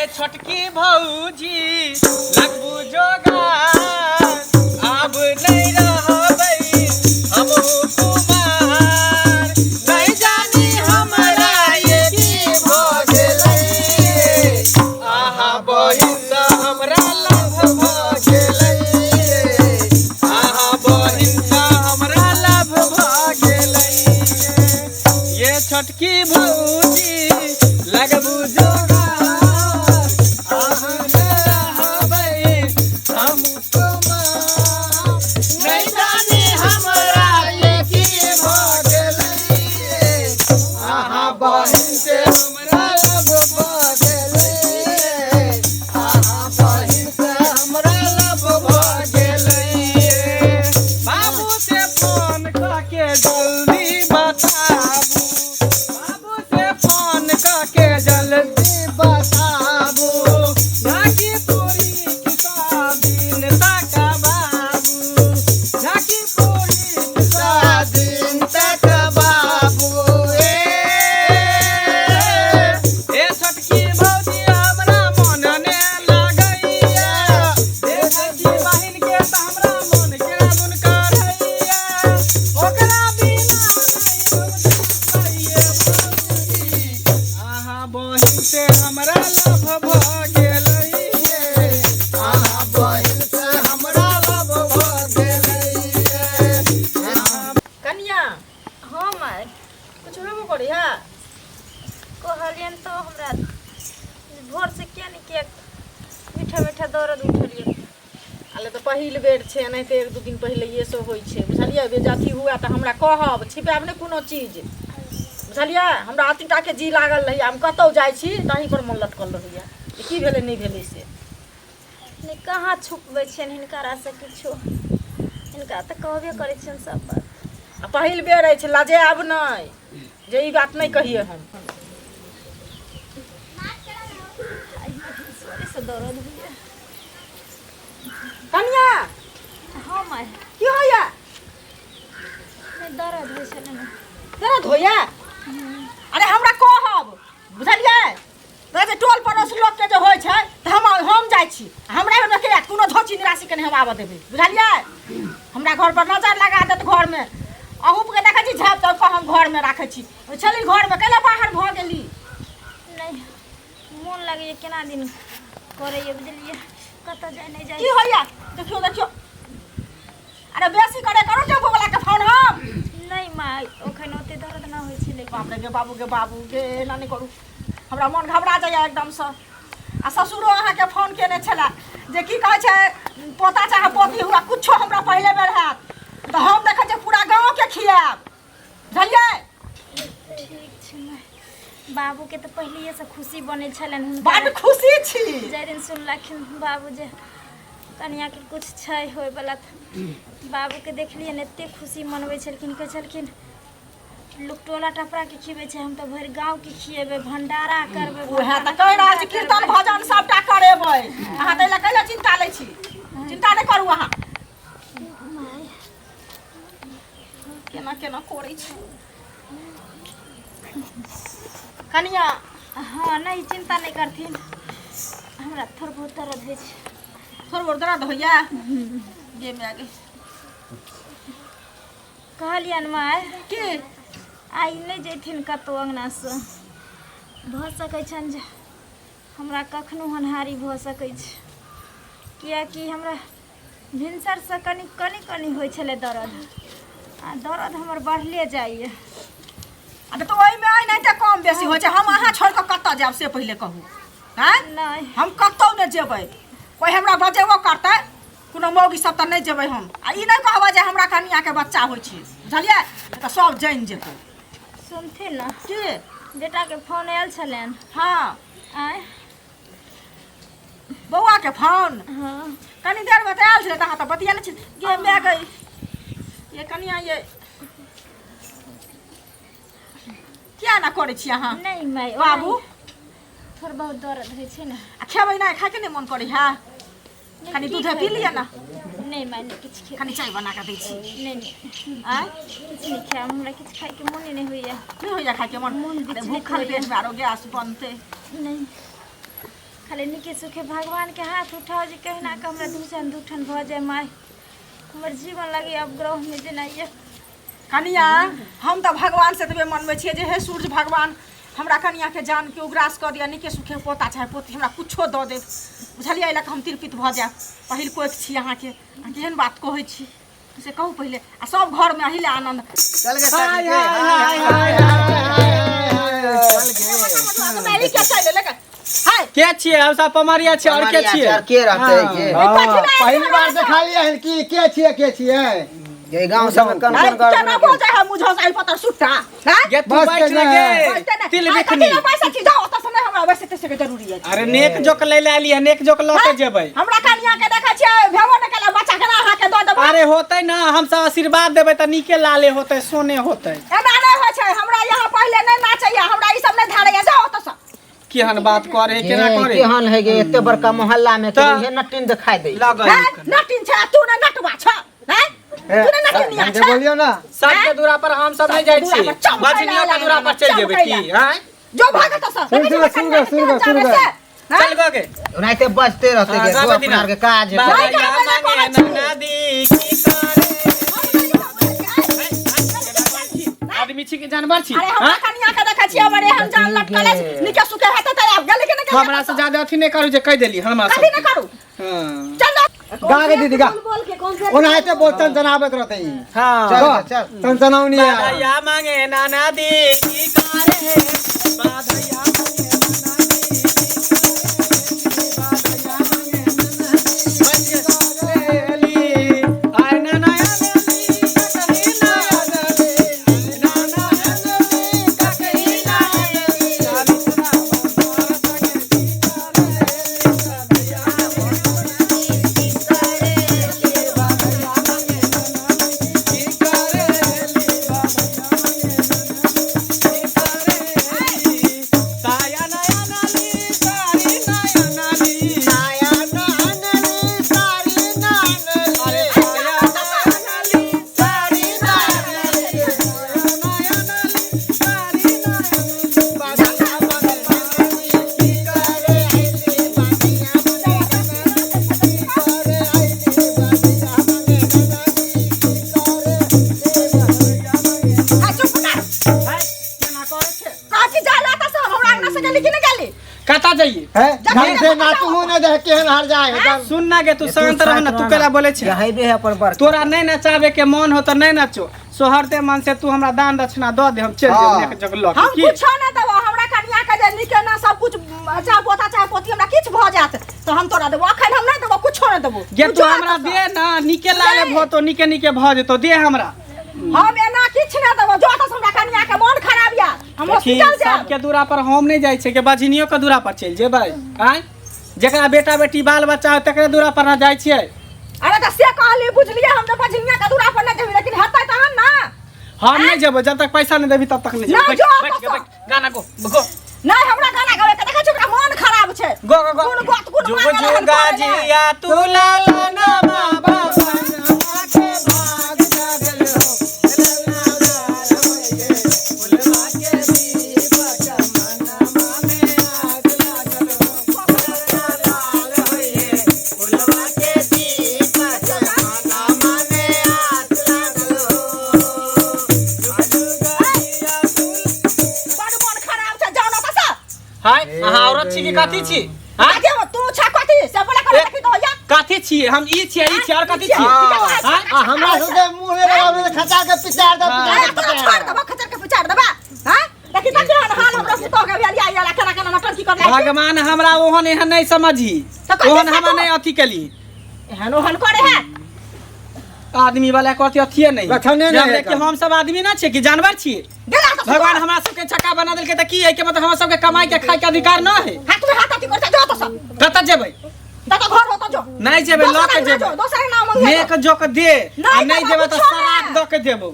ये छोटकी भौजी लगबू जोगार, आब नहि रहबै हमहू कुमार। नहि जानी हमरा ये की भऽ गेलै, अहाँ बहिन सँ हमरा लव भऽ गेलै, अहाँ बहिन सँ हमरा लव भऽ गेलै। ये छोटकी भौजी लगबू जोगार, अहाँ ने रहबै हम कुमार। नहि जानी हमरा ये की भऽ गेलै, अहाँ बहिन से हमरा लव भऽ गेलै, अहाँ बहिन से हमरा लव भऽ गेलै। बाबू से फोन कऽ के जल्दी बताबू, बाबू से फोन कऽ के जल्दी बताबू, झाँकी पूरी किसा दिन तक बाबू, झाँकी पूरी किसा दिन तक बाबू। ए ए छोटकी भौजी हमरा मन ने लागैया, देखै छी बहिन के तऽ हमरा मन के दुन करैया, ओकरा बिना नहि हम जीबैये भौजी, अहाँ बहिन से हमरा लव भऽ गेलै, अहाँ बहिन से हमरा लव भऽ गेलै। कनिया। हाँ माय। कुछ होबो करै है? कहलियनि तऽ हमरा भोर से किया ने किया मीठा मीठा दर्द उठलियै। अले तऽ पहिल बेर छै, एनाहिते एक दू दिन पहिलैए से होइ छै, बुझलियै? जे अथी हुए तऽ हमरा कहब, छिपायब नहि कोनो चीज, बुझलियै? हमरा अतनी टाके जी लागल रहैए, हम कतहु जाइ छी तहीँ पर मन लटकल रहैए जे की भेलै नहि भेलै से। नहि, कहाँ छुपबै छियनि हिनकरासँ किछो, हिनका तऽ कहबे करै छियनि सब बात। आ पहिल बेर अछि, लजायब नहि जे ई बात नहि कहियै हम। से दर्द होइए। कनिया। हाँ माय। की होइए? नहि, दर्द होइ छलै ने। दर्द होइए? अरे हमरा कहब, बुझलियै? तऽ जे टोल पड़ोस लोकके जे होइ छै तऽ हम जाइ छी, हमरा घरमे के आयत? कोनो धोची निराशीके नहि हम आबऽ देबै, बुझलियै? हमरा घर पर नजर लगा देत घरमे। अहूँके देखै छी झाँपि तोपि कऽ हम घरमे राखै छी। छली घरमे, कैला बाहर भऽ गेली? नहि, मोन लगैए केना दिन करैए, बुझलियै? कतऽ जाइ नहि जाइ। की होइए? देखियौ देखियौ, अरे बेसी करे करू टेम्पू वाला के फोन हम। नहीं माँ, ओखन ओते दर्द ना होइ छलै। बाप रे गे बाबू, गे बाबू गे, एना नहि करू, हमरा मन घबरा जाइए एकदमसँ। आ ससुरो अहाँके फोन केने छलए जे की कहै छै, पोता चाहे पोती हुआ कुछो, हमरा पहिले बेर हैत तऽ हम देखै छियै पूरा गाँवके खियाएब, बुझलियै? ठीक छै माँ। बाबूके तऽ पहिलिएसँ खुशी बनै छलनि हुनका। बड्ड खुशी छी। जाहि दिन सुनलखिन बाबू जे कनियाके किछु छै होइवला, बाबूके देखलियनि एतेक खुशी मनबै छलखिन। कहै छलखिन लोक टोला टपराके खिबै छै, हम तऽ भरि गाँवके खिएबै, भण्डारा करबै। उएह तऽ कहि रहल छी, कीर्तन भजन सबटा करेबै। अहाँ ताहि लए कैला चिन्ता लै छी? चिन्ता नहि करू अहाँ। केना केना करै छी कनिया? हँ, नहि, चिन्ता नहि करथिन, हमरा थोड़ बहुत दर्द होइ छै। थोड़ बहुत दर्द होइया? गे माय गे। कहलियनि माय। की? आइ नहि जैथिन कतहु अङ्गनासँ। भऽ सकै छनि जे हमरा कखनो होनहारी भऽ सकै छै, किएकि हमरा भिनसरसँ कनि कनि कनि होइ छलै दर्द, आ दर्द हमर बढ़ले जाइए। अरे तऽ ओहिमे एनाहिते कम बेसी होइ छै। हम अहाँ छोड़ि कऽ कतऽ जायब से पहिले कहू। आँय? नहि। हम कतहु नहि जेबै। कोइ हमरा बजेबो करतै, कोनो मौगी सब, तऽ नहि जेबै हम। आ ई नहि कहबै जे हमरा कनियाके बच्चा होइ छै, बुझलियै? तऽ सब जानि जेतै। सुनथिन ने। की? बेटाके फोन आयल छलनि। हँ। आँय? बौआके फोन? हँ। कनी देरमे तऽ आयल छलै, तऽ अहाँ तऽ बतिया छी। गे माय गई, ये कनिया, ये किया एना करै छी अहाँ? नहि माय। बाबू। थोड़ बहुत दर्द होइ छै ने। आ खेबै नहि? खायके नहि मन करै है? नहि, कनी की दूधे पी खेबै? लिअ ने। नहि माय, नहि किछु खेबै। कनी चाय बना कऽ दै छी। नहि नहि। आँय? किछु नहि खायब, हमरा किछु खायके मोने नहि होइए। नहि होइए खायके मन? मोन अरे विचलित भूखल होइए। पेटमे आरो गैस बनतै। नहि, खाली खाली नीके सुखे भगवानके हाथ उठाउ जे कहिना कऽ हमरा दूठन दूठन भऽ जाय माय। हमर जीवन लगैए अब ग्रहमे जेना यऽ। कनिया, हम तऽ भगवान से एतबे मनबै छियै जे हे सूर्य भगवान, हमरा कनियाके जानके उग्रास कऽ दिअ, नीके सुखे पोता चाहे पोती हमरा कुछो दऽ देब। बुझलियै? एहि लऽ कऽ हम तिरपित भऽ जायब। पहिल कोख छी अहाँके, अहाँ केहन बात कहै छी से कहू पहिले। आ सब घरमे अही लए आनन्द। चल गे हाय हाय हाय हाय। ई के चलि एलै? हाय। के छियै? हम सब पमरिया छियै, और के छियै? और के रहतै के? कथी लए पहिल बार देखलियै हन की के छियै, के छियै? ये गांव सब में कन हाय, कन केना भऽ जाइ है मुझो से पतर सुट्टा? हाय? गे तू बस बैठ के ने ने। गे बैठते नहि। तिल आइ कथी बिखनी। लए पैसा छी? जाउ ओतऽ से, नहि हमरा वैसे तैसे के जरूरी अछि। अरे नेक जोक लै ले एलियै, नेक जोक लऽ के जेबै। हमरा कनिया के देखै छियै भेबो नहि केलै बच्चा, केना अहाँके दऽ देबै? अरे होतै ना, हम सब आशीर्वाद देबै तऽ नीके लाले होतै, सोने होतै। एना नहि होइ छै। हमरा यहाँ पहिले नहि नाचैया, हमरा ई सब नहि धारैया। जाउ ओतऽ से। केहन बात करे, केना करे? केहन है गे, एते बड़का मोहल्ला में के तऽ- हे नटिन दिखाई दे लगै हैं? नटिन छै आ तू ने नटवा छ? हैं? तू ने नटिनिया ढंग से छ? बोलियो ना। सबके दूरा पर हम सब नहीं जाइ सबके छी, दूरा पर चमकैला बजनियो के दूरा पर चलि जेबै की? चमकैला। आँय? जो भागत से। सुन, सुन, सुन, सुन, सुन, सुन। चल गो गे। ओनाहिते बजते रहते हाँ, गे, गाबै अपना दिना। आर के काज है। नहीं बाबा गाबै ला मांगे कहै छी। नदी की करे? आदमी छी कि जानवर छी? अरे हमरा हाँ? कनिया के देखै छियै बड़े हम जान लटकल अछि। नीके सुखे हेतै तऽ आब गेलै कि नहि गेलै? हमरा से ज्यादा अथी नहि करू जे कहि देली हमरा कथी नहि करू? हाँ। चल। गा गे दीदी, गा। ओनाहिते बोल चनचनाबैत रहतै ई। हाँ। चल गा, गे, चल। चनचनौनी है। बाधैया मांगे नाना दी की करे? बाधैया मांगे नाना दी की करे? बाधैया मांगे नाना दी की करे? आय नाना आनली ककही ना आनली, आय नाना आनली ककही ना आनली, चालीस राम भरत के की करे? बाधैया मांगे नाना की करे? साया नया नाली सारी नया नाली, साया नानली सारी नानली। अरे साया नया नाली सारी नया नाली, साया नया नाली सारी नया नाली, बाधैया मांगे नानी की करे? बाधिया मांगे नानी की करे? बाधिया मांगे नानी की करे? हाय, चुप कर। है, केना करै छै? कथी जाला तऽ से हमरा अंगना से गेली कि नहि गेली? कतऽ जइए? है, ढंग से नाचू ने देख केहन हार जाए है। सुन ना गे, तू शांत रह ना, तू केला बोले छै? हेबे है अपन बड़। तोरा नहि नचाबे के मन हो तऽ नहि नचो। सोहरते मन से तू हमरा दान दक्षिणा दऽ दे, हम चलि हाँ। जेब नेक जग लऽ के। हम की कुछो नहि देबो। हमरा कनिया के जे नीके ना सब कुछ, चाहे पोता चाहे पोती, हमरा किछु भऽ जायत तऽ हम तोरा देबो। अखन हम नहि देबो, कुछो नहि देबो। गे तू कुछो हमरा नहि। दे ना, नीके लाले नहि। भतो नीके नीके भऽ जेतो, दे हमरा। हम एना किछु नहि देबो। जो तऽ हमरा कनिया के मन खराब या, हम देखी, हॉस्पिटल जायब। सबके दूरा पर हम नहि जाइ छियै के बझनियो के दूरा पर चलि जेबै? आँय, जेकरा बेटा बेटी बाल बच्चा है तकरे दूरा पर ना जाइ छियै। अरे तऽ से कहली, बुझलियै हम जे बझनिया के दूरा पर नहि जेबी, लेकिन हेतै तहन ना। हम नहि जेबै, जब तक पैसा नहि देबी तब तक नहि जेबै। नहि, बैठ, जो बैठ गे, आपस। बैठ। गाना गो गो। नहि, हमरा गाना गाबै के देखै छी, ओकरा मन खराब छै। गो गो गो। कोन गत कोन जुग मांगल हन जुगा करे ले। जिया तू लाला ना माँ बाबा नमा के भाग जागल हो, ललना लाल होइए, फुलवा के दीपक मनमा में आग लागल हो, ललना लाल होइए, फुलवा के दीपक मनमा में आग लागल हो, जुग जुगा जिया तू। बड़ मन खराब छै, जाउ ना तऽ से। हाय, अहाँ औरत छी कि कथी छी? हाँ? आगे तू छ कथी से बोला कर? देखी तो होइया। कथी छियै हम? ई छियै, ई छियै, और कथी छियै? हाँ? आ हमरा सबके मुँह नहि लगाबै तऽ खचा के पिचार दे, पिचार अरे के तोरा पिचार छोड़ देबो, खचर के पिचार देबा। हां, देखी त केहन हाल हमरा पुतोह के भेल या केना केना नटंकी करले। भगवान हमरा ओहन एहन नहि समझी, तऽ कथी ओहन हमरा से नहि अथी केली। एहन ओहन करे है। आदमी वाला कहती अथिए नहीं लक्षणे नहि जे है कि हम सब आदमी ना छियै कि जानवर छियै? गेला तऽ भगवान हमरा सबके चक्का बना देलकै तऽ की है के मतलब हमरा सबके कमाई के खाय के अधिकार न है? हाथ में हाथ अथी करते जो तो सब। कतऽ जेबै? तऽ घर होतो जो। नहि जेबै, लऽ के दोसर जेबै। जो, दोसर नाम मंगिया। नेक जोक दे आ नहि नहि देबो जेबै तऽ कुछो शराब नहि। दऽ के देबौ।